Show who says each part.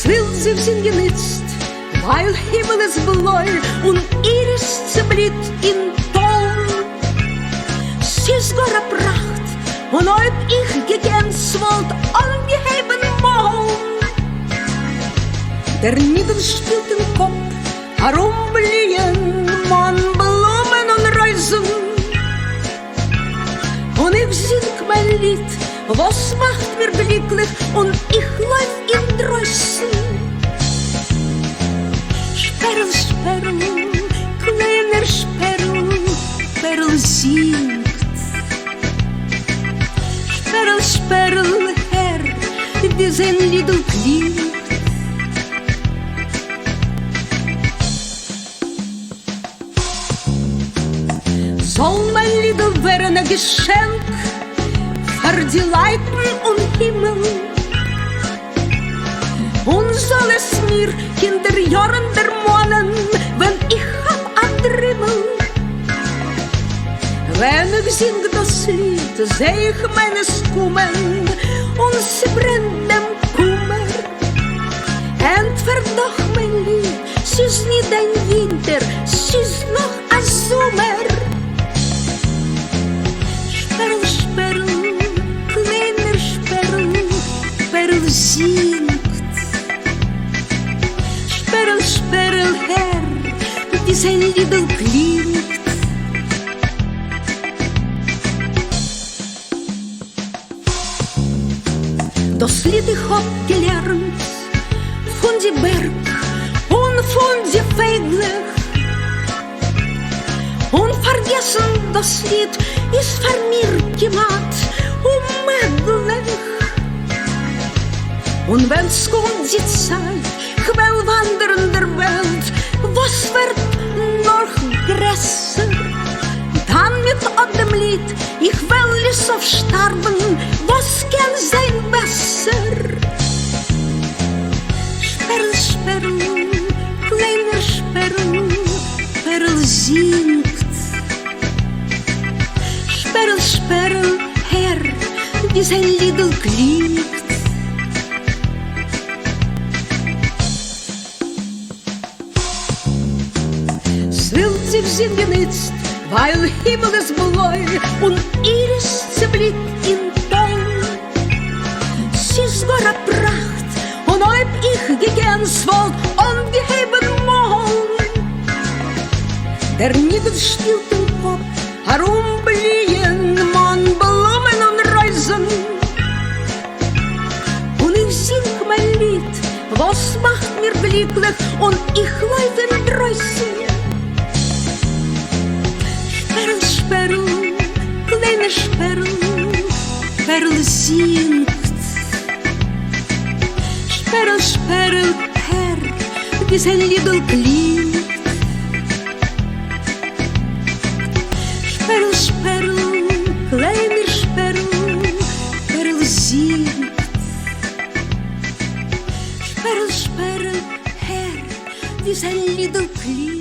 Speaker 1: ס'ווילט זיך זינגען איצט, ווייל הימל איז בלוי און איריס צעבליט אין טאָל. ס'איז גאָר אַ פּראַכט, און אויב איך געקענט ס'וואָלט אָנגעהייבן מאָלן. דער ניגון שפּילט אין קאָפּ אַרום בליען מאָן בלומען און רויזן. און איך זינג מיין ליד וואס מאכט מיר גליקליך און איך לויף אינדרויסן. שפערל שפערל קליינער שפערל פערל זינגט. שפערל שפערל הער ווי זיין לידל קלינגט. זאל מיין לידל ווערן א געשענק פאר די לייטן און הימל, און זאל עס מיר קינדער יארן דערמאנען ווען איך האב א דרימל. ווען איך זינג דאס ליד זע איך מיינע קומען און ס'ברענט דעם קומער. ענטפערט דאך מיין ליד ס'איז ניט דיין ווינטער, ס'איז נאָך אַ זומער. שפּערל, שפּערל, קליינער שפּערל, פּערל זינגט. שפּערל, שפּערל, הער, ווי זיין לידל קלינגט. דאָס ליד איך האָב געלערנט פֿון די בערג און פֿון די פֿייגלעך, און פֿאַרגעסן דאָס ליד איז פֿאַר מיר כּמעט אוממעגלעך. און ווען ס'קומט די צײַט, כ'וועל וואַנדערן דער וועלט, וואָס ווערט נאָך גרעסער, דאַן מיט אָט דעם ליד איך וועל לסוף שטארבן, וואס קען זיין בעסער? שפערל שפערל, קליינער שפערל, פערל זינגט. שפערל שפערל, הער ווי זיין לידל קלינגט. ס'ווילט זיך זינגען איצט, ווייל הימל איז בלוי און איריס צעבליט אין טאָל. ס'איז גאָר אַ פּראַכט, און אויב איך געקענט ס'וואָלט אָנגעהויבן מאָלן. דער ניגון שפּילט אין קאָפּ אַרום בליען מאָן בלומען און רויזן. און איך זינג מיין ליד וואס מאכט מיר גליקליך און איך לויף אינדרויסן. שפערל שפערל קליינע שפערל פערל זינגט. שפערל שפערל הער ווי זיין לידל קלינגט. שפערל שפערל קליינער שפערל פערל זינגט. שפערל שפערל הער ווי זיין לידל קלינגט.